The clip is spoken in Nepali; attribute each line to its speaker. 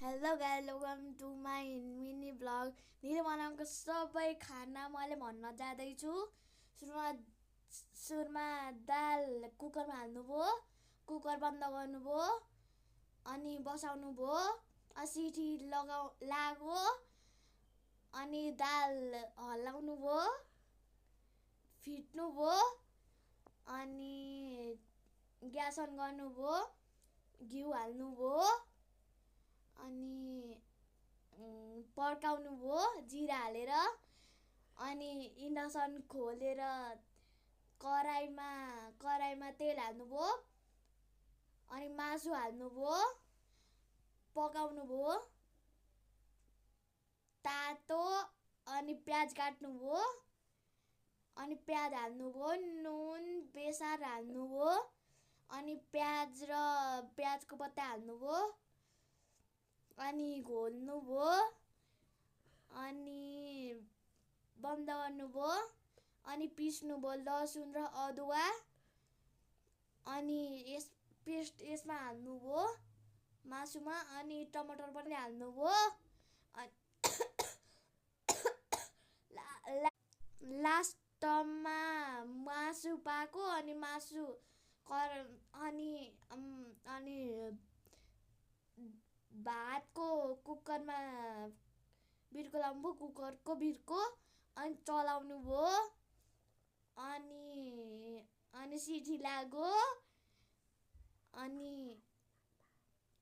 Speaker 1: Hello guys, welcome to my mini blog. दिदीले बनाएको सबै खाना मैले भन्न जाँदैछु। सुरुमा दाल कुकरमा हाल्नुभयो, कुकर बन्द गर्नुभयो, अनि बसाउनु भयो, सिटी लाग्यो, अनि दाल हल्लाउनु भयो, फिट्नु भयो, अनि ग्यास अन गर्नुभयो, घिउ हाल्नुभयो, अनि पड्काउनु भयो जिरा हालेर। अनि इन्डक्सन खोलेर कराईमा तेल हाल्नुभयो, अनि मासु हाल्नुभयो, पकाउनु भयो तातो। अनि प्याज काट्नुभयो, अनि प्याज हाल्नुभयो, नुन बेसार हाल्नुभयो, अनि प्याज र प्याजको पत्ता हाल्नुभयो, अनि घोल्नुभयो, अनि बन्द गर्नुभयो, अनि पिस्नुभयो लसुन र अदुवा, अनि पेस्ट यसमा हाल्नुभयो मासुमा, अनि टमाटर पनि हाल्नुभयो। लास्टमा मासु पाको, अनि मासु अनि भातको कुकरमा बिर्को लाउनु, कुकरको बिर्को, अनि चलाउनु भयो, अनि सिटी लाग्यो, अनि